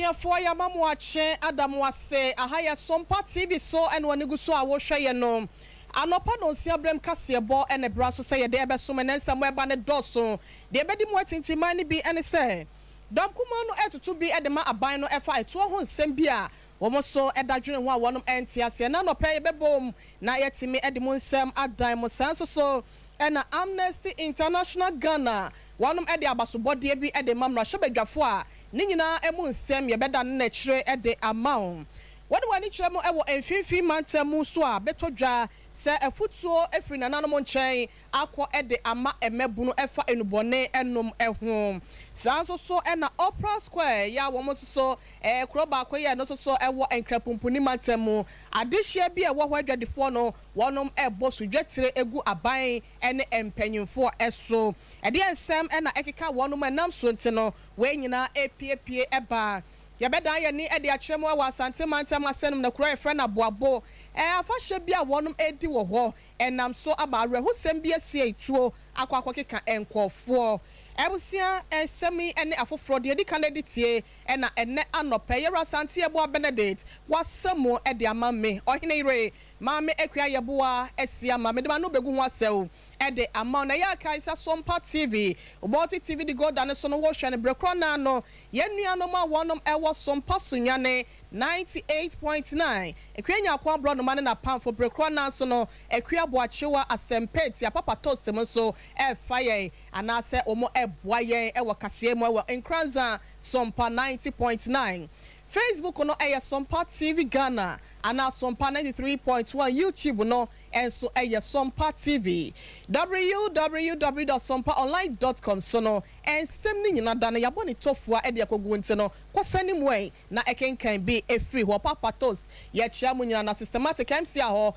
Abusuafoɔ, yɛama mo akye, ada mo ase. Aha yɛ Sompa TV so ɛna wɔne gu so a wɔhwɛ yɛ no. Anɔpa 7 berɛm kaseɛbɔ ɛna bra so sɛ yɛde ɛbɛsom. Ɛnɛ nsɛm ɛba ne dɔɔso. Deɛ ɛbɛdi mu atintiman no bi ɛne sɛ dɔm kumaa no ɛtutu bi ɛde ma aban no ɛfa ɛtoɔ ho nsɛm bi a wɔn nso ɛda dwene ho a wɔn ɛnte aseɛ. Na anɔpa yɛbɛbom na yɛtumi ɛde mu nsɛm adan mo. Saa nso so ɛna Amnesty International Ghana wɔnom ɛde abasobɔdeɛ bi ɛde ma mmarahyɛbadwafoɔ a ne nyinaa ɛmu nsɛm yɛbɛda ne n'akyire ɛde ama wɔn. Wɔde wɔn ani kyerɛ mu ɛwɔ Mfimfini Mantam mu so a, bɛtɔ dwa sɛ afutuo efiri nananom nkyɛn akɔ ɛde ama mmɛbunu ɛfa enubɔne ɛnom ɛho. Saa nso so ɛna Opera Square yɛ a wɔn nso so kuro baako yɛ no nso so ɛwɔ Nkrapumpuni mantam mu, adehyɛ bi a ɛwɔ hɔ, adwadifoɔ no wɔnom ɛbɔ so dwetire egu aban ɛne mpanyinfoɔ ɛso. Ɛdeɛ nsɛm ɛna ɛkeka wɔnom ɛnam so nti no wɔn nyinaa epiepie ɛba. Yɛbɛdan yɛn ni ɛde akyerɛ mu ɛwɔ Asante mantam asɛnum na kuro a yɛfrɛ no Aboabo, afahyɛ bi a wɔnom edi wɔ hɔ ɛnam so aba awerɛhosɛm bi asi etuo akɔ akɔkeka nkɔɔfoɔ. Abusua, nsɛm yi ne afoforɔ deɛ edi kan adi tie ɛna ɛnɛ anɔpɛ yɛwura Asante Yɛboa Benedict wasɛm mu ɛde ama me, ɔhene yere Maame Akua Yɛboa asi ama mede ma no bɛgu ho asɛw ɛde ama na ɛyɛ akae sɛ Sompa TV, Multi TV decoder ne so no, wɔhwɛ no berɛ korɔ naa no. Yɛn nuanom a wɔnom ɛwɔ Sompa Sunyane 98.9, Akua Nyako Aborɔnoma ne n'apamfo, berɛ korɔ naa so no Akua Boakyewa Asɛmpɛ Tia Papa Toast mu nso ɛfa yɛn anaasɛ wɔn ɛboa yɛn ɛwɔ kaseɛ mu ɛwɔ Nkranza Sompa 90.9. Facebook no ɛyɛ Sompa TV Ghana anaa Sompa 93.1. YouTube no ɛnso ɛyɛ Sompa TV. www.sompaonline.com so no, ɛnsɛm no nyina da no yɛabɔ ne tɔfoa ɛde akɔgu, nti no kɔsɛ ne mu ɛ na ɛkenkan bi ɛfiri hɔ. Papa Toast, yɛkyia mu nyina na Systematic MC a hɔ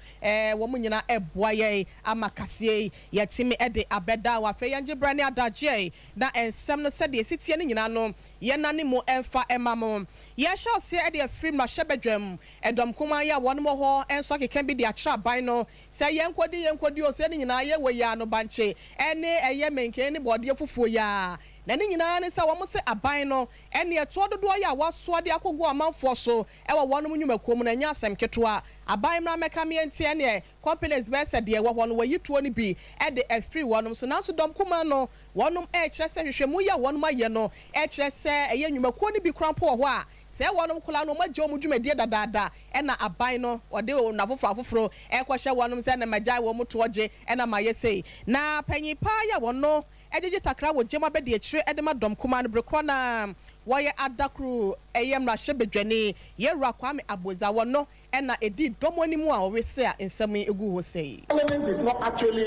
wɔn nyina ɛboa yɛn ama kaseɛ yi yɛtumi ɛde abɛda wɔ. Afei yɛngye brɛ ne adagyeɛ na ɛnsɛm no sɛdeɛ esi tie no nyinaa no yɛnane mu ɛmfa ɛma mo. Yɛhyɛ aseɛ ɛde afiri mmarahyɛbadwam. Ɛdɔm kumaa yi a wɔn wɔ hɔ nso akeka bi de akyerɛ aban no sɛ yɛnkɔdi yɛnkɔdi o, sɛ ne nyinaa yɛwɔ yi ano bankye ɛne ɛyɛ menken ne bɔɔdeɛ fufuo yi a, na ne nyinaa ne sɛ wɔn sɛ aban no ɛne ɛtoɔ dodoɔ yi a wasoa de akɔgu amanfoɔ so ɛwɔ wɔn nnwumakuo mu no ɛnyɛ asɛm ketewa. Aban mmara mɛka mmiɛnti ɛneɛ companies bɛyɛ sɛ deɛ ɛwɔ hɔ no wɔyi tuo no bi ɛde afiri wɔnom so, nanso dɔm kumaa no wɔnom ɛrekyerɛ sɛ hwehwɛmu yi a wɔnom ayɛ no ɛkyerɛ sɛ ɛyɛ nnwumakuo no bi kora mpo wɔ hɔ a sɛ wɔnom kola no wɔn agye wɔn dwumadie dadaada, ɛna aban no wɔde wɔn afoforɔ afoforɔ ɛkɔhyɛ wɔnom sɛ ɛna magyae wɔn toɔ gye ɛna ma yɛ sei. Na panyin paa yi a wɔno ɛgyegye takra wɔ gyem abɛdi akyire ɛde ma dɔm kumaa no, bere korɔ na wɔyɛ Adakoro ɛyɛ mmarahyɛbadwani, Yɛwura Kwame Agbodza, wɔno ɛna edi dɔm anim a ɔrese a nsɛm yi egu hɔ sɛyi. Parliament is not actually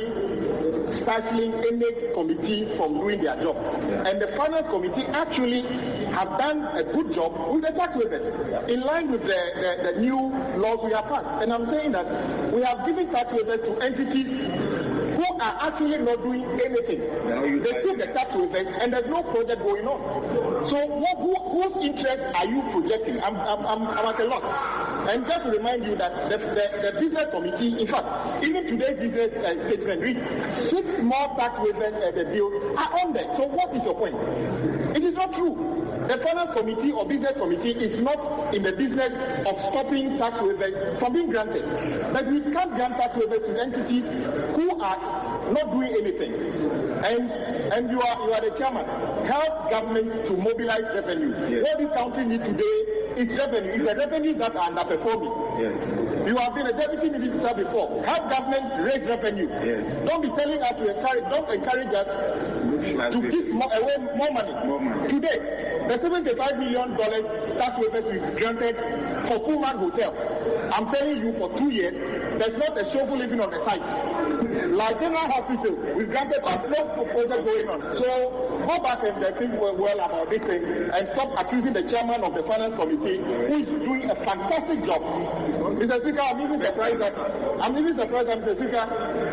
stifling any committee from doing their job. And the Finance Committee actually have done a good job with the tax waivers in line with the new laws we have passed. And I'm saying that we have given tax waivers to entities who are actually not doing anything. They took the tax waivers and there's no project going on. So whose interest are you projecting? I'm at a loss. And just to remind you that the business committee, in fact, even today's business statement reads six more tax waivers, the bills are on there. So what is your point? It is not true. The Finance Committee or Business Committee is not in the business of stopping tax waivers from being granted. But we can't grant tax waivers to entities who are not doing anything. And you are the chairman. Help government to mobilize revenue. What this country needs today is revenue. It's the revenues that are underperforming. You have been a deputy minister before. Help government raise revenue. Don't be telling us to encourage, don't encourage us to give away more money. More money. Today, the $75 million tax waivers we granted for Pullman Hotel, I'm telling you, for 2 years, there's not a shovel even on the site. Like General Hospital, we granted us, no project going on. So go back and think well about this thing and stop accusing the chairman of the Finance Committee, who is doing a fantastic job. Mr. Speaker, I'm even surprised that, Mr. Speaker,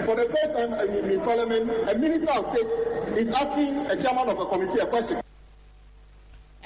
for the first time in Parliament, a minister of state is asking a chairman of a committee a question.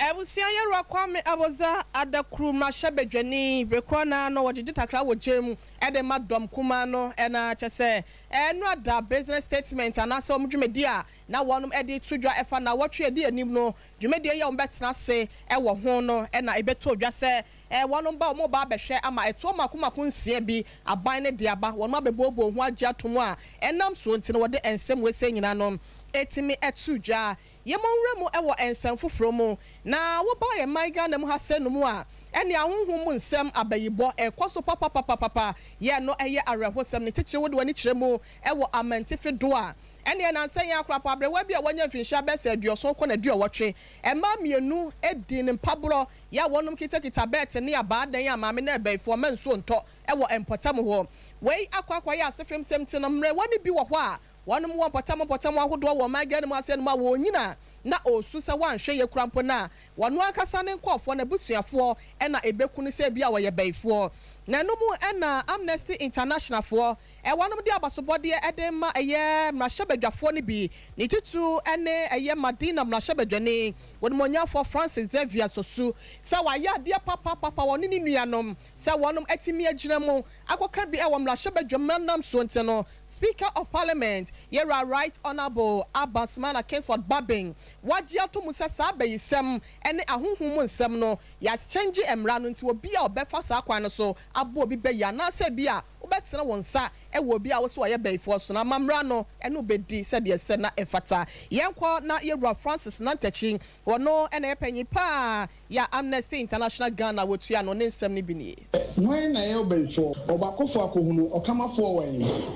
Abusua Yɛwura Kwame Awoza Adakuru mmarahyɛbadwani bere korɔ no ara no wɔgyegye takra wɔ gya mu de ma dɔm kumaa no na kyɛ sɛ ɛno ada business statement anaasɛ wɔn dwumadi a na wɔnom de reto dwa ɛfa nnawɔtwe a ɛdi anim no dwumadie yi a wɔbɛtena ase wɔ ho no na ɛbɛtɔ dwa sɛ wɔnom ba wɔn reba abɛhwɛ ama ɛtoɔ mako mako nsia bi aban no de aba wɔnom abɛbooboo ho agye ato mu a ɛnam soɔ nti no wɔde nsɛm wei sɛ nyinaa no ɛtumi to dwa. Yɛmmɔ nwura mu wɔ nsɛm foforɔ mu. Na woba yɛn man Ghana mu ha sɛ no mu a, ɛnneɛ ahonhom mu nsɛm abayibɔ ɛrekɔ so papapapapa. Yɛ no ɛyɛ awerɛhosɛm, ne titire wode w'ani kyerɛ mu wɔ amantifi do a, ɛnneɛ nansa yi ara koraa po aberewa bi a wanya mfinhyia bɛyɛ sɛ aduɔson kɔ n'aduɔwɔtwe, mmaa mmienu dii no mpaborɔ yɛ a wɔnom kitakita bɛɛte ne abaa dan a maame no ɛbɛyifoɔ mma nsuo ntɔ wɔ mpɔtam hɔ. Wei akɔ akɔyɛ asefemsɛm nti no mmerewa no bi wɔ hɔ a Wɔnom wɔ mpɔtam mpɔtam ahodoɔ wɔ ɔman Ghana mu ase nom a wɔnyini a na ɔresu sɛ wɔanhwɛ yie koraa mpo no a wɔno ankasa ne nkorɔfoɔ n'abusuafoɔ na ɛbɛku no sɛ ebia wɔyɛ bayifoɔ. Na ɛno mu na Amnesty International foɔ wɔnom de abasobɔdeɛ de rema ɛyɛ mmarahyɛbadwafoɔ no bi, ne titiriw ne ɛyɛ Madina mmarahyɛbadwani Onimuonyamfoɔ Francis Xavier Sosu sɛ wayɛ adeɛ papaapapa wɔne ne nuanom sɛ wɔnom atumi agyina mu akɔka bi wɔ mmarahyɛbadwam nam soɔ nti no Speaker of Parliament, Yɛwura Right Honourable Abbas Mana Kingsford Bagbin, wagye ato mu sɛ saa abayisɛm ne ahonhom mu nsɛm no, yɛakyɛngye mmara no nti obi a ɔbɛfa saa kwan no so abɔ obi bayi anaasɛ bi a wobɛtene wo nsa wɔ obi a wose ɔyɛ bayifoɔ so no ama mmara no ne wo bɛdi sɛdeɛ ɛsɛ na ɛfata. Yɛnkɔ na Yɛwura Francis Nantakyi, ɔno na ɛyɛ panyin pa a Yɛ a Amnesty International Ghana wɔ tua no ne nsɛm no bi nie. Hwan na ɛyɛ ɔbayifoɔ? Ɔbaakofoɔ akɔhunu ɔkamafoɔ wɔ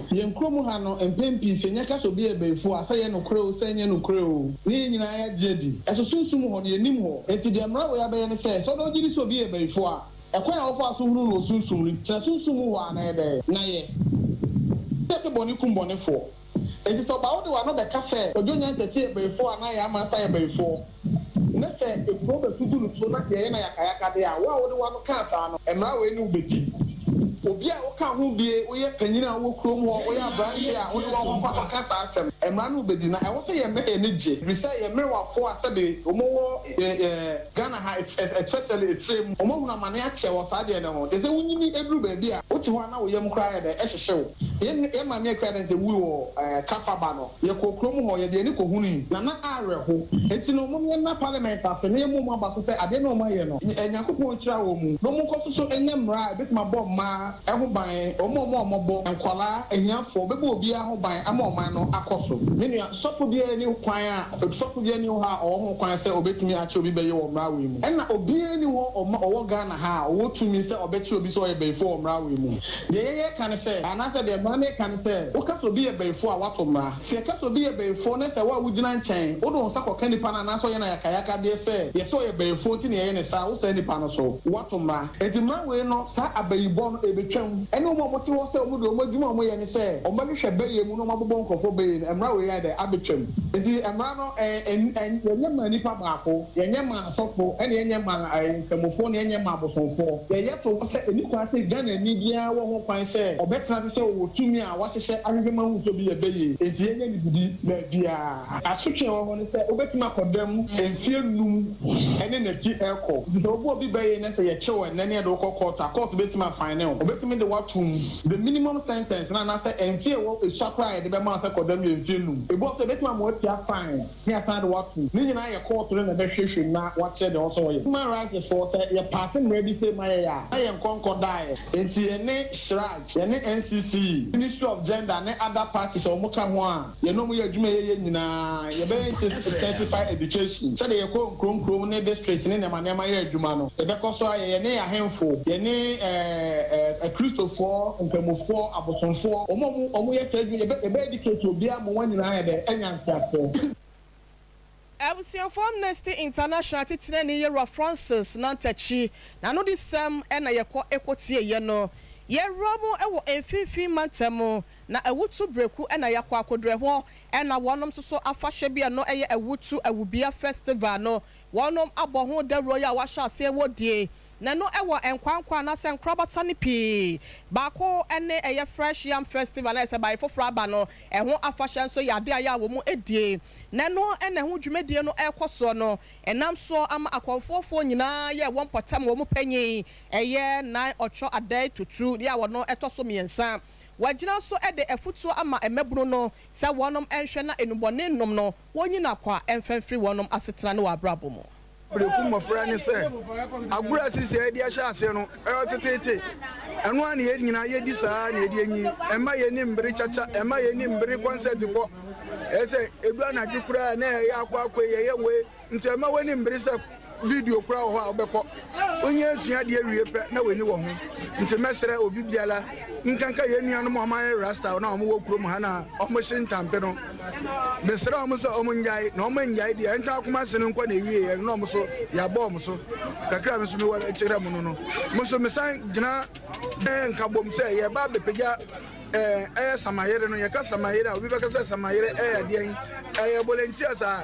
he? Yɛn kurom ha no, mpɛn pii sɛ yɛka sɛ obi yɛ bayifoɔ a, sɛ ɛyɛ nokorɛ oo, sɛ ɛnyɛ nokorɛ oo, ne yɛn nyinaa yɛagye adi. Ɛso sunsum hɔ no, yɛnnim hɔ. Enti deɛ mmara wei abɛyɛ ne sɛ, sɛ wode wogye di sɛ obi yɛ bayifoɔ a, ɛkwan a wofaa so hunuu no wɔ sunsum no, tena sunsum mu hɔ ara na yɛ dɛn? Na yɛ. Sɛ bɔne kum bɔnefoɔ. Enti sɛ ɔba wode w'ano bɛka sɛ Kwadwo Nyantakyi yɛ bayifoɔ anaa Yaa Mansa yɛ bayifoɔ, na sɛ ekuro bɛto gu no so na yɛyɛ no ayakayakadeɛ a, wo a wode w'ano kaa saa no, mmara wei ne wo bɛdi. Obi a woka ho bie, woyɛ panin a wowɔ kurom hɔ, woyɛ aberanteɛ a wode w'ho kɔ akɔka saa asɛm no, mmara ne wo bɛdi. Na ɛwɔ sɛ yɛn mma yɛn ani gye, ɛfiri sɛ yɛn mmerewafoɔ a sɛbe wɔwɔ Ghana ha, especially esrɛ mu, wɔahunu amane akyɛ wɔ saa adeɛ no ho. Te sɛ wonyini duru baabi a, wote hɔ a na wo yam koraa ayɛ dɛn, ɛhyehye wo. Yɛn yɛn maame Akua Dɛnte wui wɔ Kafaba no, yɛkɔɔ kurom hɔ, yɛde yɛn ani kɔhunui, na na awerɛho. Enti no, mom yɛnna Parliament ase na yɛmmɔ wɔn aba so sɛ adeɛ no a wɔayɛ no, Nyankopɔn nhyira wɔn mu, na wɔnkɔ so so nyɛ mmara a ɛbɛtumi abɔ mmaa ho ban, wɔn a wɔn a wɔmmɔbɔ, nkwadaa, ahiafoɔ, bɛbɔ obiara ho ban ama ɔman no akɔ so. Me nua, sɔfo biara nni kwan a, sɔfo biara nni hɔ a ɔwɔ ho kwan sɛ ɔbɛtumi akyɛ obi bɛyɛ wɔ mmara wei mu. Ɛna obiara nni hɔ ɔma ɔwɔ Ghana ha a ɔwɔ tumi sɛ ɔbɛkyɛ obi sɛ ɔyɛ bayifoɔ wɔ mmara wei mu. Deɛ yɛyɛ ka ne sɛ, anaasɛ deɛ mmara no reka ne sɛ, woka sɛ obi yɛ bayifoɔ a, woato mmara. Sɛ yɛka sɛ obi yɛ bayifoɔ na sɛ wo a wogyina nkyɛn, wode wo nsa kɔka nipa no anaasɛ ɔyɛ no ayakayakadeɛ sɛ yɛsɛ ɔyɛ bayifoɔ nti na yɛyɛ no saa a, wo saa nipa no so, woato mmara. Enti mmara wei no, saa abayibɔ no, ɛbɛtwam. Ɛne wɔn a wɔte hɔ sɛ wɔn deɛ wɔn adwuma a wɔyɛ ne sɛ wɔbɛhwehwɛ bayie mu na wɔabobɔ nkurɔfoɔ bayie no, mmara wei ayɛ dɛn? Abɛtwam. Enti mmara no, ɛ, ɛ, yɛnyɛ maa nipa baako, yɛnyɛ maa asɔfo, ɛna yɛnyɛ maa ɛ, nkramofoɔ, na yɛnyɛ maa abosomfoɔ. Yɛyɛ to hɔ sɛ ɛnni kwan sɛ Ghanani biara wɔ ho kwan sɛ ɔbɛtena ase sɛ ɔwɔ tumi a wahyehyɛ ahwehwɛ mu ahu sɛ obi yɛ bayie, enti yɛnyɛ no biribi baabiara. Asotwe a ɛwɔ hɔ ne sɛ wobɛtumi akɔ dam mfeɛ num ne n'akyi rekɔ. Nti sɛ wobɔ obi bayie na sɛ yɛkye wo ɛnnɛ na yɛde wo kɔ kɔɔto a, kɔɔto bɛtumi afine wo. Wɔbɛtumi de wo atom. The minimum sentence no anaasɛ mfeɛ a ɛwɔ esua koraa a yɛde bɛma wo sɛ kɔ dam yɛ mfeɛ num. Ebi wɔ hɔ nso a yɛbɛtumi ama woatua fine na yɛasan de wo atom. Ne nyinaa yɛ kɔɔto no na ɛbɛhwehwɛ mu na wɔakyerɛ deɛ ɛwɔ sɛ wɔyɛ. Human rights foɔ, sɛ yɛpaase mmara bi sei ma yɛn a, na yɛnkɔ nkɔdaeɛ. Nti yɛne CHRAJ, yɛne NCCE, Ministry of Gender ne other parties a wɔka ho a yɛne wɔn yɛ adwuma a yɛyɛ nyinaa, yɛbɛyɛ intensify education sɛdeɛ yɛkɔ nkuro nkuro ne district ne nneɛma nneɛma yɛ adwuma no, yɛbɛkɔ so ayɛ, yɛne ahemfo, yɛne Akristofoɔ, Nkramofoɔ, abosomfoɔ, wɔn a wɔyɛ saa adwuma, yɛbɛ educate obiara ma wɔn nyinaa ayɛ dɛn, anya nteaseɛ. Abusuafo Amnesty International titenani Yewura Francis Nantakyi n'anodisɛm na yɛkɔ kɔtieeɛ no. Yɛwura mu wɔ mfinfin mantam na Awutu Breku na yɛakɔ akɔduru ɛhɔ na wɔnom nso so afahyɛ bi a ɛno yɛ Awutu Awubia Festival no wɔnom abɔ ho dawuro yi a wɔahyɛ aseɛ wɔ die. Na ɛno wɔ nkwankwa anaasɛ nkorabata no pii. Baako ne ɛyɛ Fresh Yam Festival na ɛsɛ bae foforɔ aba no, ɛho afahyɛ nso yɛ adeɛ a ɛyɛ a wɔn die. Na ɛno na ɛho dwumadie no rekɔ soɔ no, ɛnam soɔ ama akɔmfoɔfoɔ nyinaa yɛ wɔn mpɔtam wɔn panyin, ɛyɛ Nai Ɔtwɔ Adai Tutu deɛ a ɔno ɛtɔ so mmiɛnsa. Wɔagyina so de afutuo ama mmabunu no sɛ wɔnom nhwɛ na nnubɔne nnom no wɔnyina kwa mfa mfiri wɔnom asetena ne wɔn abrabɔ mu. Bereku mmɔfra ne sɛ, agorɔ a sisi a yɛde ahyɛ aseɛ no, ɛyɛ teteete. Ɛno ara na yɛn nyinaa yɛdi saa ara na yɛde anyin. Ɛmma yɛn ani mmere kyakya, ɛmma yɛn ani mmere kɔnsɛt kɔ. Ɛyɛ sɛ ɛdu anadwo koraa a na yɛyɛ akɔ akɔ yi, yɛyɛ wei. Nti ɛmma w'ani mmere sɛ video koraa wɔ hɔ a wobɛkɔ. Wonya asua adeɛ wie pɛ na w'ani wɔ ho. Nti mɛsrɛ obi biara, nkanka yɛn nuanom a wɔayɛ rasta na wɔwɔ kurom ha na wɔhye ntampe no, Mesrɛ wɔn sɛ wɔn nnyae, na wɔn annyae deɛ, ɛnka akoma sene nkɔ na ɛwieɛ no, na wɔn nso yɛabɔ wɔn so. Kakra a me nso mewɔ kyerɛ mo no no, mo nso mesan gyina bɛyɛ nkabom sɛ yɛreba abɛpagya ɛɛ ɛyɛ samayere no. Yɛka samayere a, obi bɛka sɛ samayere ɛyɛ deɛn? Ɛyɛ volunteers a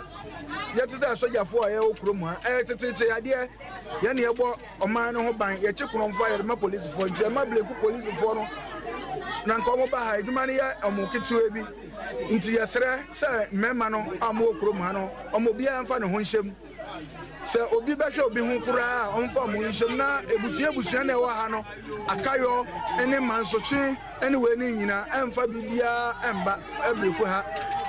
yɛte sɛ asogyafoɔ a yɛwɔ kurom ha. Ɛyɛ teteete adeɛ, yɛn na yɛbɔ ɔman no ho ban, yɛkye korɔmfoɔ a yɛde ma polisifoɔ, nti ɛma Bleku polisifoɔ no na nka wɔn ba ha, adwuma no yɛ wɔn ketewa bi, nti yɛsrɛ sɛ mmarima no a wɔwɔ kurom ha no, wɔn obiara mfa ne ho nhyɛ mu, sɛ obi bɛhwɛ obi ho koraa a ɔmfa wɔn nhyɛ mu, na ebusua ebusua na ɛwɔ ha no, akayɔ ne mansotwe ne wei ne nyinaa ɛmfa biribiara ɛmba Bleku ha,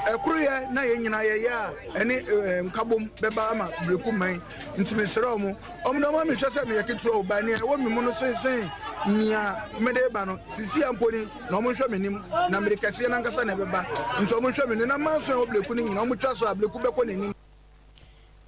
ɛkoroyɛ na yɛn nyinaa yɛyɛ a ɛne nkabom bɛba ama Bleku man, nti mesrɛ wɔn. Wɔn de wɔma me hwɛ sɛ meyɛ ketewa o, but nea ɛwɔ me mu no sensen nea mede reba no. Seesei ara mpo ni, na wɔnhwɛ m'anim, na mede kɛseɛ no ankasa na ɛbɛba. Nti wɔnhwɛ m'anim, na manso a ɛwɔ Bleku no nyinaa, wɔtwa so a, Bleku bɛkɔ n'anim.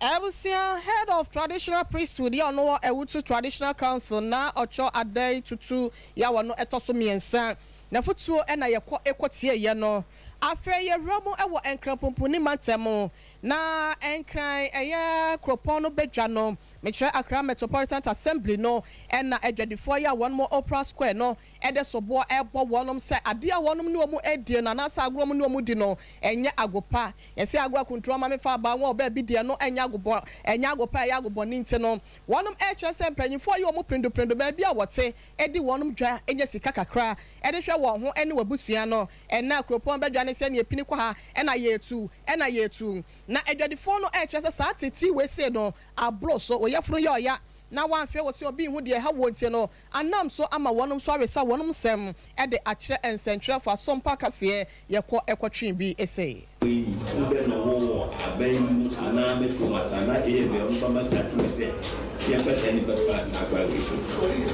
Abusua Head of Traditional Priesthood yɛ ɔno wɔ Awutu Traditional Council na ɔkyɔ Adai Tutu yɛ a ɔno ɛtɔ so mmiɛnsa. N'afutuo na yɛkɔ kɔ tieeɛ no. Afei yɛwura mu wɔ Nkran Pumpuni mantam Na Nkran ɛyɛ kuropɔn no badwa no, mekyerɛ Accra Metropolitan Assembly no, ɛna adwadifoɔ yi a wɔnom wɔ Opera Square no de soboɔ rebɔ wɔnom sɛ adeɛ a wɔnom ne wɔn redie no anaasɛ agorɔ wɔn ne wɔn di no ɛnyɛ ago pa. Yɛse agorɔ akunturu ama me fa abaa wɔn ɔbaa bi deɛ no ɛnyɛ ago bɔ ɛnyɛ ago pa ɛyɛ ago bɔne nti no wɔnom rekyerɛ sɛ mpanyinfoɔ yi wɔn prendoprendo baabi a wɔte di wɔnom dwa nya sika kakra de hwɛ wɔn ho ne wɔabusua no. Ɛnnɛ a kuropɔn badwa ne sɛnea ɛpini kɔ ha na yɛretu na yɛretu. Na adwadifoɔ no rekyerɛ sɛ saa tete wei sei no aboro so, wo yafunu yɛ ɔya na woanhwɛ wɔ sɛ obi nhu deɛ ɛha woɔ nti no anam so ama wɔnom nso awesa wɔnom nsɛm de akyerɛ nsɛntwerɛfoɔ asompa kaseɛ yɛkɔ kɔtwee bi sei. Wei wo bɛ na ɔwɔ wɔ aban yi mu anaa mɛtro mu asa anaa ɛyɛ bɛ ɔno bɛma saa tumi sɛ yɛmfa saa nipa fa saa kwan wei so.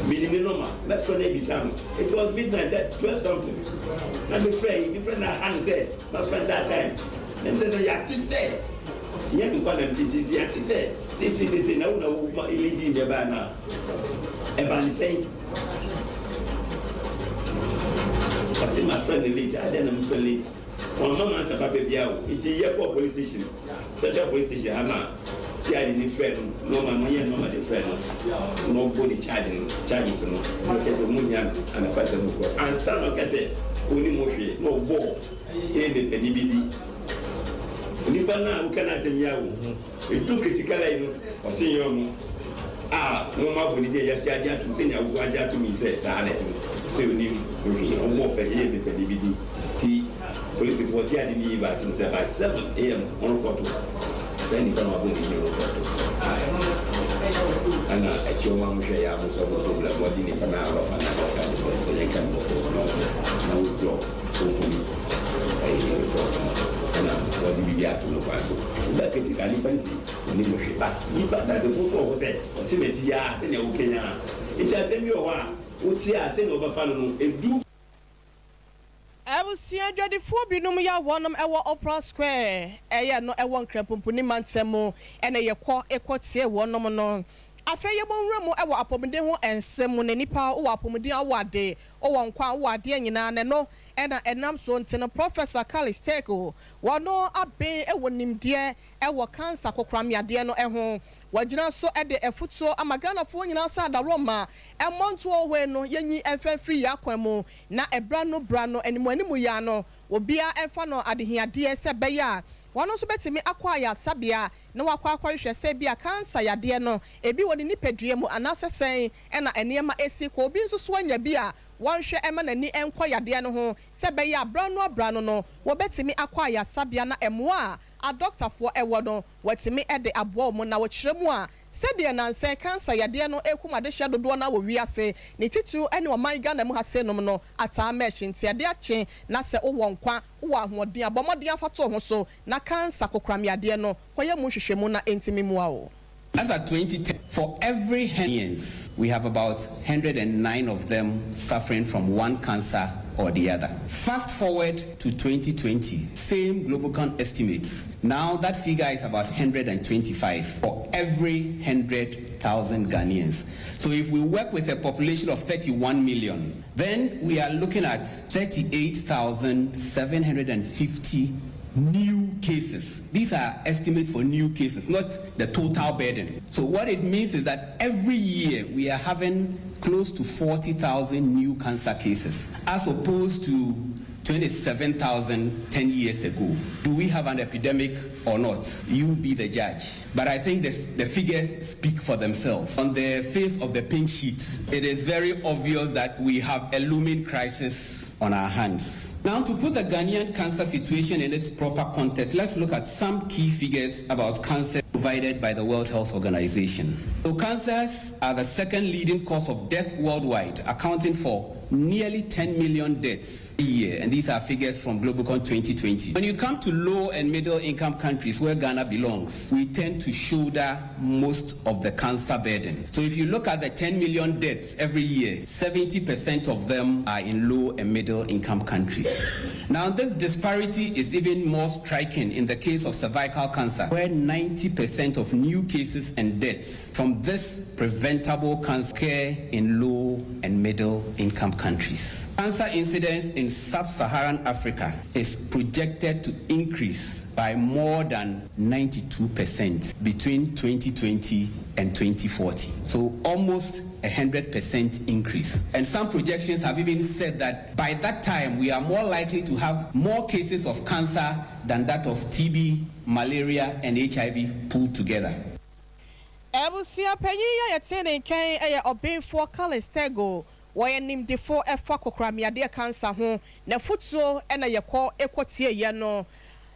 Menim ne nɔma, mɛfrɛ no abisa no. It was midnight, that 12 something na mefrɛ yi, mefrɛ no aha no sɛ mafrɛ no that time. Na mesɛ sɛ yɛate sɛ nyɛ me nkwa na mete nti sɛ yɛate sɛ seesei seesei na wo na wo ma leading deɛ baa na ɛbaa ne sɛn. Ɔse mafrɛ no late, adɛn na mefrɛ late? Wamma m'ansa papa biara o. Nti yɛkɔɔ police station, central police station ha na CID no frɛɛ no na ɔma no ɔyɛɛ nɔɔma de frɛɛ no na ɔbɔ ne charge no, charges no na ɔkyerɛ sɛ ɔmo hia no anapa sɛ ɔmo kɔ. Ansa na ɔka sɛ ɔnim ho hwee na ɔbɔɔ area panin bi di. Onipa no a woka n'asɛm yi a wo ho. Edu critical yi no, ɔse nyɛ ɔno a nwoma abɔ ne din a yɛahyɛ agye atom sɛnea awofo agye atom yi sɛ saa na ɛte no, ɔse onim ho hwee, ɔmmɔɔ pɛ yɛ me pɛ de bi di nti polisifoɔ se ade no yi baakye no sɛ by 7am ɔrepɔto saa nipa no a wabɔ ne din repɔto ɛna akyi ɔma mo hwɛ yɛ a mo sɛ mo problem wɔde nipa no a wafa no akɔsa de bɔ sɛ yɛnka no bɔkɔɔ na ɔkɔ na withdraw wɔ police ɛyi report no ɛna wɔde biribi ato no kwan so. Wobɛ critical nipa no si onim hwee but nipa dasefo so wɔ hɔ sɛ ɔse masi aa sɛnea wo kenya a nti asɛm bi wɔ hɔ a wote a sɛnea wɔbɛfa no no edu. Abusua adwadifoɔ binom yɛ a wɔnom wɔ Opera Square ɛyɛ no wɔ Nkranpumpuni mantam mu ɛna yɛkɔ kɔ tie wɔnom no. Afei yɛbɔ nwura mu wɔ apɔmuden ho nsɛm mu na nipa wowɔ apɔmuden a wowɔ ade, wowɔ nkwa a wowɔ adeɛ nyinaa na ɛno na ɛnam soɔ nti no Professor Callis Teiko Wɔn aben wɔ nimdeɛ wɔ cancer kokoram yadeɛ no ho. Wɔagyina so de afutuo ama Ghanafoɔ nyinaa sɛ adaworoma mmɔntoɔ wei no yɛnyi mfa mfiri yɛn akwan mu na ɛberɛ ano berɛ ano animu animu yi ara no obiara mfa no adehiadeɛ sɛ ɛbɛyɛ a wɔn nso bɛtumi akɔ ayaresabea. na wakɔ akɔhwehwɛ sɛ bi a cancer yadeɛ no ebi wɔ ne nipadua mu anaasɛ sɛn ɛna nneɛma esi kɔ. Obi nso so anya bi a, wɔnhwɛ ɛma n'ani nkɔ yadeɛ no ho sɛ bɛyɛ abra no abra no, wɔbɛtumi akɔ ayasabea na ɛmoa a adɔktafoɔ ɛwɔ no wɔtumi de aboa wɔn. Na wɔkyerɛ mu a, sɛdeɛ nansɛn cancer yadeɛ no ekum adehyɛ dodoɔ na wɔ wiase ne titiri ne ɔman Ghana mu ha senom no ataa mɛɛhye. Nti ɛde akye na sɛ wowɔ nkwa, wowɔ ahoɔden, abɔ mmɔden afa ho so na cancer kokoram yadeɛ no kɔyɛ mu nhwehwɛmu na ɛntumi mua o. As at 2010, for every Ghanaians, we have about 109 of them suffering from one cancer or the other. Fast forward to 2020, same Globacom estimates. Now that figure is about 125 for every 100,000 Ghanaians. So if we work with a population of 31 million, then we are looking at 38,750 new cases. These are estimates for new cases, not the total burden. So what it means is that every year we are having close to 40,000 new cancer cases, as opposed to 27,000 10 years ago. Do we have an epidemic or not? You be the judge. But I think the figures speak for themselves. On the face of the pink sheet, it is very obvious that we have a looming crisis on our hands. Now, to put the Ghanaian cancer situation in its proper context, let's look at some key figures about cancer provided by the World Health Organization. So, cancers are the second leading cause of death worldwide, accounting for nearly 10 million deaths a year, and these are figures from Globacom 2020. When you come to low and middle income countries where Ghana belongs, we tend to shoulder most of the cancer burden. So if you look at the 10 million deaths every year, 70% of them are in low and middle income countries. Now, this disparity is even more striking in the case of cervical cancer, where 90% of new cases and deaths from this preventable cancer occur in low and middle income countries. Cancer incidence in sub Saharan Africa is projected to increase by more than 92% between 2020 and 2040. So almost a 100% increase. And some projections have even said that by that time we are more likely to have more cases of cancer than that of TB, malaria, and HIV pulled together. Abusua panyin a yɛte ne nkyɛn yɛ Ɔbenfoɔ Carlos Tego. Wɔyɛ nimdefo ɛfa kokoramiadeɛ cancer ho na fotuo ɛna yɛkɔ ɛkɔtie yɛ no.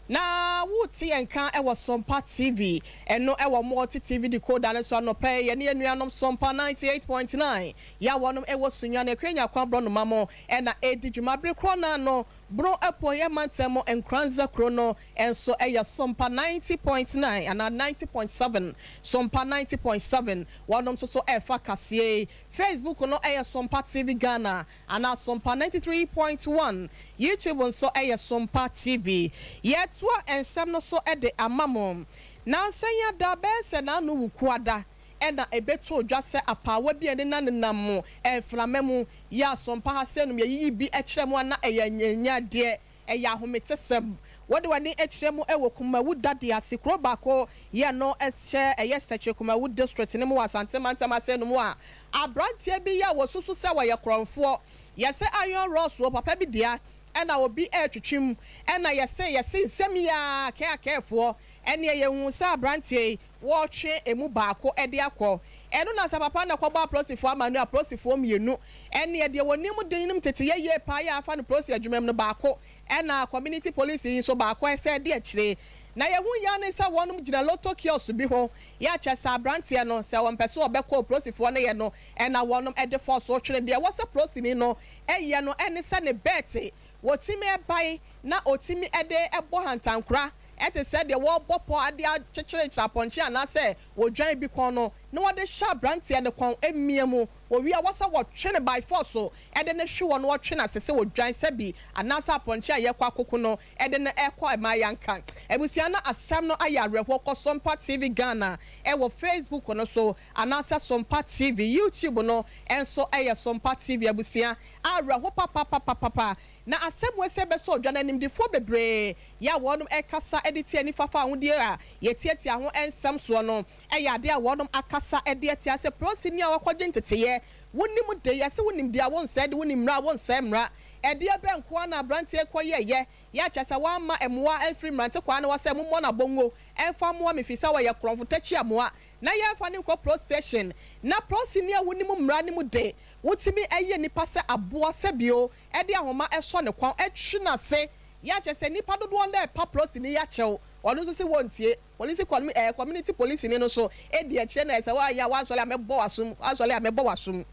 Na wote yɛn ka ɛwɔ Sompa TV, ɛno ɛwɔ Multi TV decoder no so. Anɔpɛ yɛne yɛn nuanom Sompa 98.9 yɛ a wɔnom ɛwɔ Sunya na ekura nyakwa borɔnoma mo ɛna edi dwuma bere korɔ naa no boro ɛpɔ yɛ mantam Nkranza kuro no ɛnso ɛyɛ Sompa 90.9 anaa 90.7, Sompa 90.7. Wɔnom nso so ɛɛfa kaseɛ. Facebook no ɛyɛ Sompa TV Ghana anaa Sompa 93.1. YouTube nso ɛyɛ Sompa TV. Yɛtoa nsɛm no so ɛde ama mo. Nansan ada bɛyɛ sɛ n'ano Wukuada ɛna ebeto odwa sɛ apaawa bi a ɛde nenam mo ɛnframa mu yɛ Asɔmpa ha sɛ nom yɛyiyi bi ɛkyerɛ mu ana ɛyɛ nyɛnyadeɛ, ɛyɛ ahometesɛm. Wɔde w'ani akyerɛ mu ɛwɔ Kumawu Dade Ase kuro baako yɛ no ɛhyɛ ɛyɛ Sɛkyɛ Kumawu District ne mu wɔ Asante mantam ase no mu a, aberanteɛ bi yɛ a wɔsusu sɛ wɔyɛ korɔmfoɔ. Yɛsɛ iron rods wɔ papa bi dea ɛna obi ɛretwitwi mu, ɛna yɛsɛ nsɛm yi a kɛakɛɛfoɔ ɛne yɛhu sɛ aberanteɛ yi wɔretwe emu baako ɛde akɔ. Ɛno na sɛ papa na kɔbɔ apolisifoɔ ama no. Apolisifoɔ mmienu ɛne deɛ wɔnim den nim tete yɛ yie paa yɛ afa no polisi adwuma mu no baako, ɛna community police yi nso baako ɛsɛ ɛde akyire. Na yɛhu ya ne sɛ wɔnom gyina lotto kiosk bi ho. Yɛakyɛ sɛ aberanteɛ no sɛ wɔmpɛ sɛ wɔbɛkɔ polisifoɔ no yɛ no, ɛna wɔnom ɛde force twere deɛ wɔsɛ polisini no ɛyɛ no ɛne sɛ ne belt wɔtumi ɛbae na ɔtumi ɛde ɛbɔ hantankora ɛte sɛ deɛ wɔrebɔ pɔ ade akyekyere apɔnkye anaasɛ wɔdwan bi kɔn no na wɔde hyɛ aberanteɛ no kɔn emia mu. Wɔwie a, wɔsɛ wɔtwe no by force so ɛde ne hwe wɔ no, wɔtwe no ase sɛ wɔdwan sɛbi anaasɛ apɔnkye a yɛkɔ akoko no ɛde no ɛkɔ ɛma yanka. Abusua no, asɛm no ayɛ awerɛhoɔ. Kɔ Sompa TV Ghana ɛwɔ Facebook no so anaasɛ Sompa TV YouTube no ɛnso ɛyɛ Sompa TV. Abusua, awerɛho papapapapa. Na asɛm wɔ sɛ bɛsɔ odwa no, animdifoɔ bebree yɛ a wɔnom ɛkasa ɛde tie nifa fa ahodie a yɛtiatia ho nsɛm soɔ no, ɛyɛ adeɛ a wɔnom akasa ɛde atia sɛ polisini a wɔkɔgye nteteyɛ. Wonim de, yɛse wonim deɛ a wonsɛe de, wonim mmara a wonsɛe mmara. Ɛdeɛ bɛn nko ara na aberanteɛ yi kɔyɛeɛ? Yɛ kyerɛ sɛ wamma mmoa amfiri mmerante kwaa no hɔ sɛ mommɔ no abɔngo mfa mmoa me firi sɛ ɔyɛ korɔmfo takyi amoa na yɛmfa no nkɔ pros station. Na prosini a wonim mmara no mu de, wotumi yɛ nipa sɛ aboa sɛbio de ahoma sɔ ne kɔn twe no ase. Yɛ kyerɛ sɛ nnipa dodoɔ no repa prosini yi akyɛw, ɔno nso se wɔntie. Polisi kɔ ɛɛ community policeni no so di akyire na ɛsɛ woanyɛ a woansɔre a mɛbɔ w'asom, woansɔre a mɛbɔ w'asom.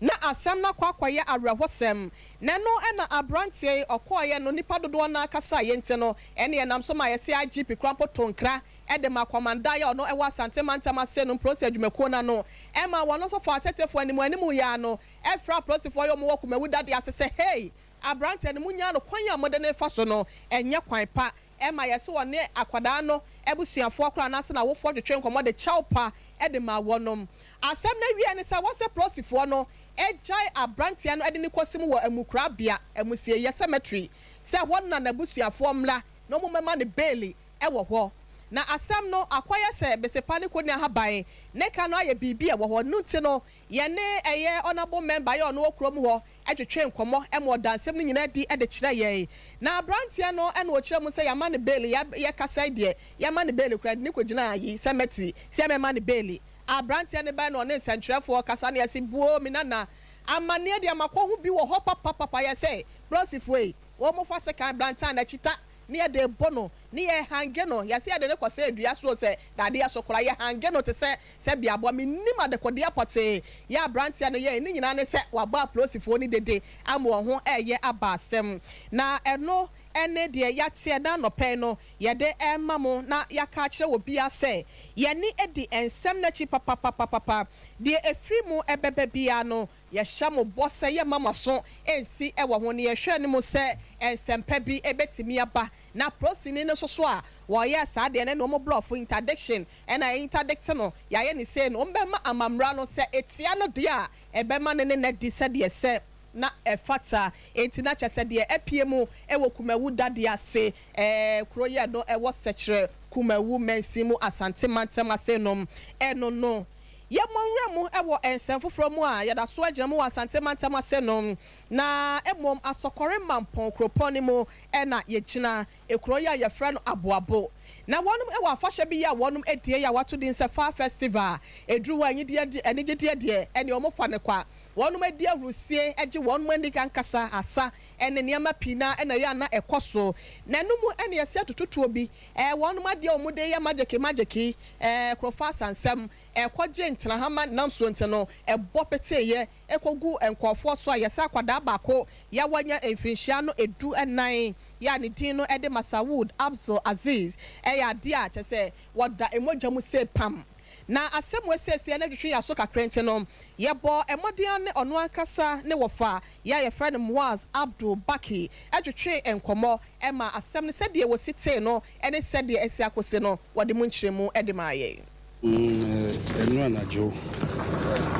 Na asɛm no akɔ akɔyɛ awerɛhosɛm. Na ɛno na abranteɛ yi ɔkɔeɛ no nnipa dodoɔ no ara kasaeɛ nti no ɛne ɛnam so ma yɛse IGP koraa mpo too nkra de maa Kɔmanda yi a ɔno ɛwɔ Asante mantam ase no mprosi adwumakuo no ano ɛma wɔn nso faa atetefoɔ anim anim yi ara no ɛfrɛɛ apolisifoɔ yi a wɔwɔ Kumawu dadeɛ ase sɛ hey abranteɛ no monyaa no kwan a mode no refa so no ɛnyɛ kwan pa Ɛma yɛse wɔne akwadaa no abusuafoɔ koraa anaase n'awofoɔ twetwe nkɔmmɔ de kyɛw pa de ma wɔnom. Asɛm no awieɛ ne sɛ wɔsɛ polosifoɔ no gyae abranteɛ no de no kɔsi mu wɔ amukorabea, amusieyɛ, cemetery, sɛ hɔ na n'abusuafoɔ mmra na wɔn mmɛma no beeli wɔ hɔ. Na asɛm no akɔyɛ sɛ besepa ne kɔni ahaban ne ka no ayɛ biribi a ɛwɔ hɔ. Ɛno nti no yɛne ɛyɛ honourable member yɛ ɔno wɔ kurom hɔ twetwee nkɔmmɔ ma ɔdaa nsɛm no nyinaa adi de kyerɛɛ yɛn. Na aberanteɛ no na ɔkyerɛɛ mu sɛ yɛama no beeli, yɛkasa yi deɛ yɛama no beeli koraa, yɛde no kɔgyinaa ayi, cemetery, sɛ yɛbɛma no beeli. Aberanteɛ no bae na ɔne nsɛntwerɛfoɔ rekasa na yɛse buoo me nana, amanneɛ deɛ makɔ ho bi wɔ hɔ papapapa, yɛse polisifoɔ yi wɔfa sekan blantan na kyita ne yɛde rebɔ no, ne yɛ hange no, yɛse yɛde no kɔ sɛ dua so o sɛ dadeɛ so koraa, yɛ hange no te sɛ sɛ biaboa, mennim adekodeɛ pɔtee yɛ abranteɛ no yɛe, ne nyinaa ne sɛ wabɔ apolisifoɔ no dede ama wɔn ho reyɛ aba asɛm. Na ɛno ne deɛ yɛateɛ na anɔpa yi no yɛde rema mo na yɛaka akyerɛ obiara sɛ yɛn ani di nsɛm no akyi papapapapa, deɛ ɛfiri mu bɛba biara no Yɛhyɛ mo bɔ sɛ yɛmma mo aso nsi wɔ ho, na yɛhwɛ anim sɛ nsɛmpa bi bɛtumi aba. Na polisini no nso so a wɔyɛɛ saa deɛ no, ɛne wɔn borɔfo interdiction na yɛ interdict no, yɛayɛ no sei no, wɔbɛma amammra no, sɛ ɛtia no deɛ a, ɛbɛma no ne no adi sɛdeɛ ɛsɛ na ɛfata. Enti na kyerɛ sɛ deɛ apue mu wɔ Kumawu dadeɛ ase, ɛɛ, kuro yi a ɛno ɛwɔ Sɛkyerɛ, Kumawu mansin mu, Asante mantam ase nom, ɛno no. Yɛmmɔ nwura mu wɔ nsɛm foforɔ mu a yɛda so agyina mu wɔ Asante mantam ase no, na mmom Asɔkɔre Mampɔn kuropɔn no mu na yɛgyina, kuro yi a yɛfrɛ no Aboabo. Na wɔnom wɔ afahyɛ bi a wɔnom die a wɔato din sɛ Far Festival. Ɛduru hɔ a anyideɛ anigyedeɛ deɛ ɛneɛ wɔn fa no kwa. Wɔnom di ahurusie gye wɔnom ani ankasa, asa ne nneɛma pii no ara na ɛyɛ a na ɛkɔ so. Na ɛno mu na yɛsi atototoɔ bi, ɛɛ wɔnom adeɛ a wɔde yɛ magyeke magyeke, ɛɛ Krofa asansɛm, ɛkɔgye ntenahama nam soɔ nti no, ɛbɔ peteeɛ kɔgu nkurɔfoɔ so a yɛsɛ akwadaa baako yɛ a wanya mfirinhyia no du nan yɛ a ne din no de Masawood Abdul Aziz ɛyɛ adeɛ a kyerɛ sɛ wɔda mogya mu sei pam. Na asɛm wei seesei no twetwe yɛn aso kakra nti no, yɛbɔɔ mmɔden ara ne ɔno ankasa ne wɔfa yi a yɛfrɛ no Muaz Abdul Baki twetwee nkɔmmɔ maa asɛm no sɛdeɛ wɔsi tee no ne sɛdeɛ asi akɔsi no, wɔde mu nkyerɛmu de maa yɛn. Ɛno anadwo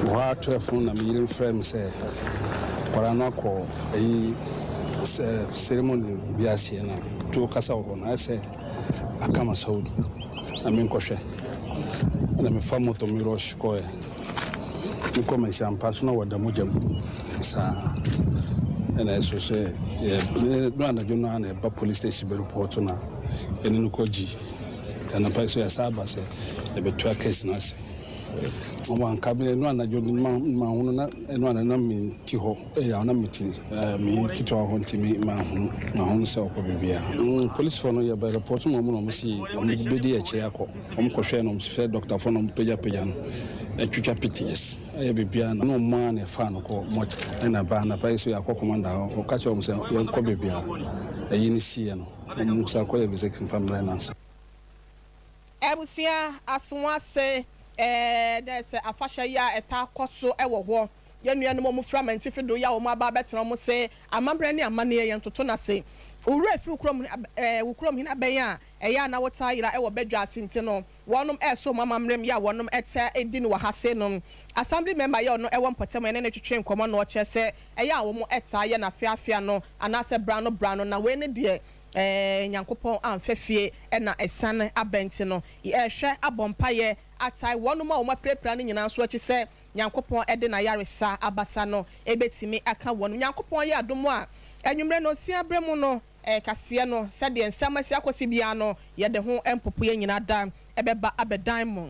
wɔ hɔ ara 12 no na me yere frɛɛ me sɛ akwadaa no akɔ ayi sɛ ceremony bi aseɛ na tuo kasa wɔ hɔ no ayɛ sɛ aka ma Saudi na menkɔhwɛ ɛna mefa moto me rush kɔɛ mekɔ manhyia mpa so na wɔda mogya mu saa ɛna ɛso sɛ no anadwo no a na ɛba police station bɛ report na ɛne no kɔgyi anapa so yɛsa aba sɛ yɛbɛtoa case no ase. Wɔn anka me ɛno anadwo no manhunu na ɛno anadwo na mente hɔ ɛyɛ na mete me ketewa hɔ nti me manhunu manhunu sɛ ɔkɔ baabiara. Polisifoɔ no yɛbɛ report ma wɔn na wɔn si wɔn bɛdi akyire akɔ wɔn kɔhwɛ na wɔn sɛ dɔktafoɔ na wɔn pagyapagya no atwitwa pictures ɛyɛ biribiara na wɔn ara na ɛfaa no kɔ mɔt ɛna ba anapa yi so yɛakɔ commander hɔ ɔka kyerɛ wɔn sɛ yɛnkɔ baabiara ɛyi no siiɛ no wɔn nsa akɔyɛ visit mfa mmerɛ nansa. Abusua asoase ɛɛ dɛ sɛ afahyɛ yi a ɛtaa kɔ so wɔ hɔ. Yɛn nuanom a wɔfiri amantifi do yi a wɔn aba abɛtena wɔn se amammerɛ ne amanneɛ yɛn toto no ase. Wo werɛ fi wo kurom ɛɛ wo kurom hene abɛn a ɛyɛ a na wotaa yera wɔ badwa ase nti no wɔnom ɛreso wɔn amammerɛ mu yɛ a wɔnom ɛtaa di no wɔ ha se no. Assembly member yɛ ɔno ɛwɔ mpɔtam yɛne no twetwe nkɔmmɔ na ɔkyerɛ sɛ ɛyɛ a wɔn ɛtaa yɛ no afeafea no anaasɛ brano brano na wei ne deɛ Ɛɛ Nyankopɔn amfa fie na asiane aba nti no, yɛrehwɛ abɔ mpaeɛ atae wɔnom a wɔn apirapira no nyinaa nso akyi sɛ. Nyankopɔn de n'ayaresa abasa no bɛtumi aka wɔn. Nyankopɔn yɛ adom a, anwummerɛ nnɔnsia berɛ mu no, kaseɛ no, sɛdeɛ nsɛm asi akɔsi biara no, yɛde ho mpopoeɛ nyinaa da bɛba abɛdan mo.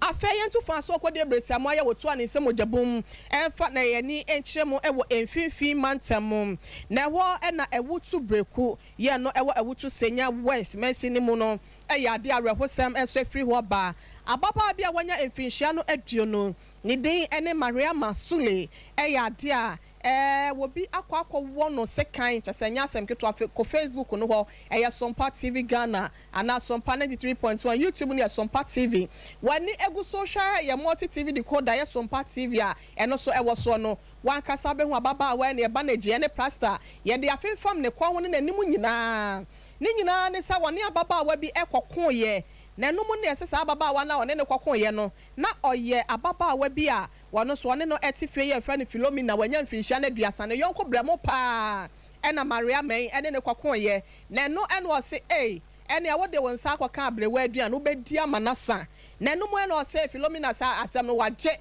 Afei yɛntu fa so kɔdi abrɛsiamu ayɛ wɔ Tuah ne nsam mogyabum mfa na yɛn ani nkyerɛ mu wɔ Mfinfin mantam mu. Na ɛhɔ na Awutu Breku yɛ no wɔ Awutu Senya West mansini mu no yɛ adeɛ awerɛhosɛm nso afiri hɔ ba. Ababaawa bi a wanya mfinhyia no 20, ne din ne Mariama Sule yɛ adeɛ a Ɛɛ obi akɔ akɔwɔ no sekan kyɛ sɛ ɛnyɛ asɛm ketewa fe kɔ Facebook no hɔ ɛyɛ Sompa TV Ghana anaa Sompa 93.1 YouTube no yɛ Sompa TV w'ani egu so hwɛ yɛ multi TV decoder yɛ Sompa TV a ɛno so ɛwɔ soɔ no w'ankasa wobɛhu ababaawa yi ne ɛba no gyeɛ ne plasta yɛde afemfam ne kɔn ho ne n'anim nyinaa ne nyinaa ne sɛ ɔne ababaawa bi kɔkoeɛ na ɛno mu na yɛse saa ababaawa no a ɔne no kɔkoeɛ no na ɔyɛ ababaawa bi a Ɔno nso, ɔne no te fie yi a wɔfrɛ no Filomena, wanya mfirinhyia no 30, ne yɔnko berɛmo pa ara na Maria May ne no kɔkoeɛ. Na ɛno na ɔse, Ei, ɛnea wode wo nsa akɔka aberewa aduan no, wobɛdi ama no asa. Na ɛno mu na ɔse Filomena saa asɛm no, wagye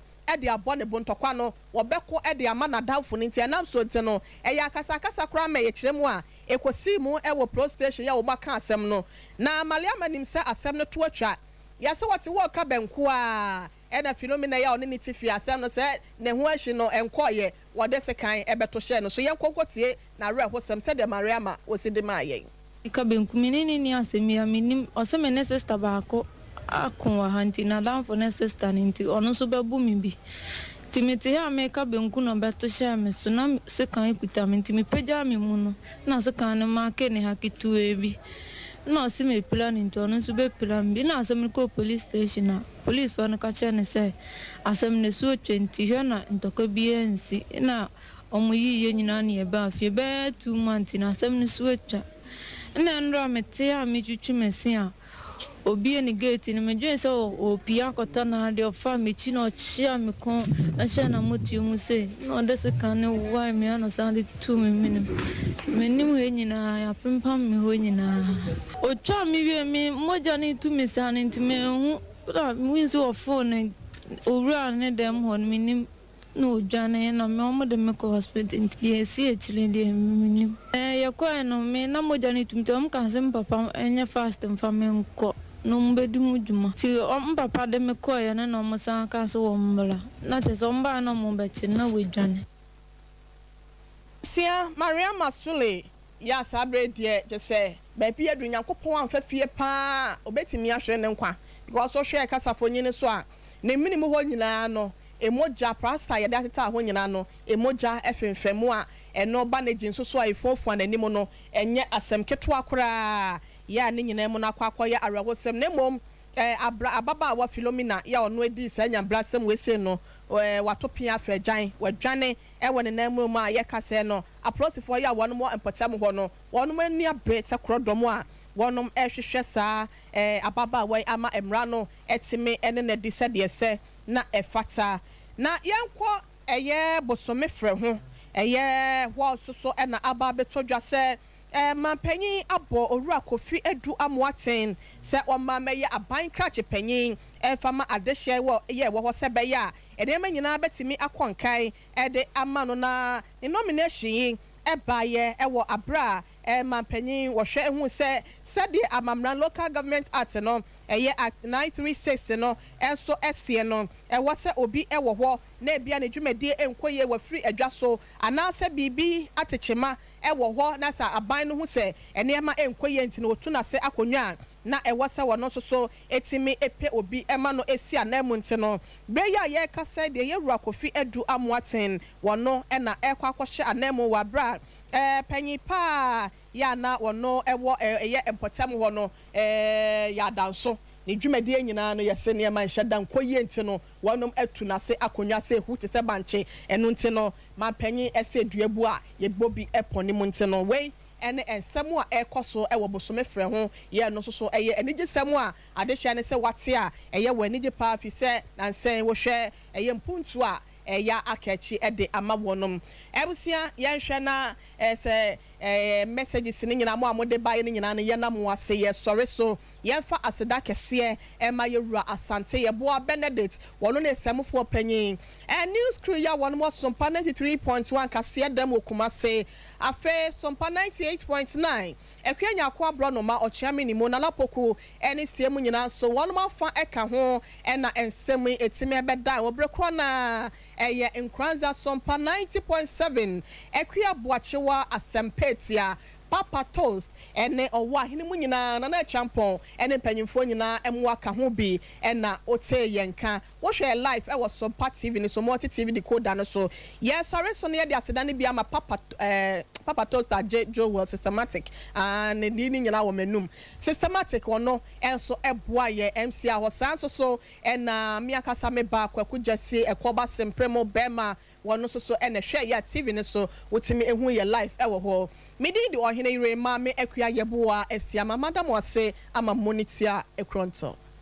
de abɔ ne bo, ntɔkwa no, wɔbɛko de ama n'adamfo no nti, ɛnam so nti no, ɛyɛ akasakasa koraa ma yɛkyerɛ mu a, ɛkɔsii mu wɔ plos station yi a wɔaka asɛm no. Na Mariama nim sɛ asɛm no to atwa. Yɛse wɔte hɔ reka banku ara, Ɛnna Filomena yi a ɔne no te fie asɛm no sɛ ne ho ahyi no nkɔeɛ, wɔde sekan bɛto hyɛɛ no so. Yɛnkɔ nkɔtie n'awerɛhosɛm sɛdeɛ Mariama ɔsi de maa yɛn. Meka benku, me ne no nni asɛm biara, mennim, ɔse me ne sister baako ako wɔ ha nti n'adamfo ne sister no nti ɔno nso bɛbo me bi. Nti mete ha a meka benku na ɔbɛto hyɛɛ me so, na sekan kuta me nti mepagyaa me mu no na sekan no make ne ha ketewaa bi na ɔse mepira no nti ɔno nso bɛpira me bi na asɛm no kɔɔ police station a Polisfoɔ no ka kyerɛɛ no sɛ, Asɛm no so retwa nti, hwɛ na ntɔkwa biara nsi. Nna wɔyii yɛn nyinaa na yɛbaa fie. Bɛyɛ 2 months no, asɛm no so atwa. Nna nnora mete a meretwitwi me se a, obue ne gate no, medwene sɛ ɔrepue akɔtɔ n'adeɛ. Ɔfaa m'akyi na ɔkyeaa me kɔn hyɛɛ n'amotuo mu sei, na ɔde sekan no wae me ara na ɔsan de too me menem. M'anim hɔ nyinaa, yɛapempam me hɔ nyinaa. Otwaa me wiee, me mogya no retu me saa no nti manhu. Bere a mihui sɛ wɔfow no owuraa ne dɛm hɔ no, minnim. Na odwanee na me wɔde me kɔɔ hospital nti deɛ esii akyire deɛ minnim. Ɛɛ yɛkɔe no, me na mogya no retu me nti wɔkaa sɛ me papa nyɛ fast mfa me nkɔ na wɔbɛdi ho dwuma. Nti me papa de me kɔeɛ no na wɔsan kaa sɛ wɔmmra. Na kyerɛ sɛ wɔbaeɛ na wɔrebɛkye no na wadwane. Abusua, Mariama Sule yɛ a saa berɛ yi deɛ kyesɛ baabi aduru Nyankopɔn amfa fie paa a ɔbɛtumi ahwere ne nkwa because wohwɛ kasafonyin no so a ne mene mu hɔ nyinaa no mogya prasta a yɛde atetaa hɔ nyinaa no mogya fenfɛn mu a ɛno bandage nso so a efuafua n'anim no ɛnyɛ asɛm ketewa koraa yɛ a ne nyinaa mu no akɔ akɔyɛ awerɛhosɛm na mmom abra ababaawa Philomena yɛ a ɔno adi saa nyabrasɛm wei sei no wato pea afa agyan wadwane Wɔ ne nan mu a yɛka sɛɛ no, apolisifoɔ yi a wɔnom wɔ mpɔtam hɔ no, wɔnom ani abere sɛ korɔdɔm a wɔnom rehwehwɛ saa ababaawa yi ama mmara no atumi ne no adi sɛdeɛ ɛsɛ na ɛfata. Na yɛnkɔ ɛyɛ bosome frɛ ho, ɛyɛ hɔ nso so na aba abɛtɔ dwa sɛ Manpanyin abɔ Owura Kofi Adu Amoaten sɛ ɔmma mmɛyɛ aban krakye panyin mfa ma adehyeɛ wɔ yɛ ɛwɔ hɔ sɛ ɛbɛyɛ a nneɛma nyinaa bɛtumi akɔ nkan de ama no na ne nomination yi baeɛ wɔ aberɛ a manpanyin wɔhwɛ hu sɛ sɛdeɛ amammerɛ Local Government Act no ɛyɛ Act 936 no nso seɛ no ɛwɔ sɛ obi wɔ hɔ na ebia ne dwumadie nkɔ yie wafiri adwa so anaasɛ biribi atekyema wɔ hɔ na sɛ aban no hu sɛ nneɛma nkɔ yie nti no wɔtu no ase akonnwa a na ɛwɔ sɛ wɔno nso so tumi pɛ obi ma no si ananmu nti no, berɛ yi a yɛrekasa yi deɛ Yɛwura Kofi Adu Amoaten wɔno na ɛrekɔ akɔhyɛ ananmu wɔ aberɛ a panyin pa a yɛ a na wɔno wɔ ɛyɛ mpɔtam hɔ no yɛ adanso ne dwumadie nyinaa no yɛse nneɛma nhyɛ da nkɔ yie nti no wɔnom atu no ase akonnwa sɛ ehu te sɛ bankye ɛno nti no manpanyin sɛ dua bu a yɛbɔ bi pɔn ne mu nti no wei ne nsɛm a ɛrekɔ so wɔ bosome frɛ ho yɛ no nso so ɛyɛ anigyesɛm a adehyɛ ne sɛ wate a ɛyɛ wɔn anigye paa fi sɛ nansɛn wohwɛ ɛyɛ mpuntuo a ɛyɛ aka akyi de ama wɔnom. Abusua yɛnhwɛ na sɛ messages no nyinaa mo a mode baeɛ no nyinaa no yɛnam mo ase yɛsɔre so. Yɛmfa aseda kɛseɛ ɛma yɛwura Asante Yɛboa Benedict, wɔno ne sɛmofoɔ panyin. News crew yi a wɔn wɔ Sompa 93.1 kaseɛ dɛm wɔ Kumase, afei Sompa 98.9 Akua Nyako Aborɔnoma Ɔkyeame ne mu Nana Poku ɛne sie mu nyinaa nso wɔn afa ɛka ho, ɛna nsɛm yi etimi ɛbɛda wɔ bere korɔ na ɛyɛ Nkoranza Sompa 90.7 Akua Boakyewa Asɛmpeetia Papa Toast ɛne ɔwɔ ahene mu nyinaa Nana Akyampɔn ɛne mpanyinfoɔ nyinaa ɛmo aka ho bi, ɛna wote yɛn ka wohwɛ live ɛwɔ Sompa TV no so, Multi TV decoder no so. Yɛsɔre so no, yɛde aseda no bi ama Papa Toast agye Joel Systematic. Aa, ne di ne nyinaa wɔ m'anum. Systematic ɔno ɛnso ɛboa yɛ MC a hɔ saa nso so, ɛna me ankasa me ba Kwaku Gyasi ɛkɔba sempere mu bɛrima wɔn nso so ɛna hwɛ yɛ TV no so, wotumi ehu yɛ live ɛwɔ hɔ. Medi de ɔhene yere Maame Akua Yɛboa Asiama madam ase ama monitia ekurɔntɔ.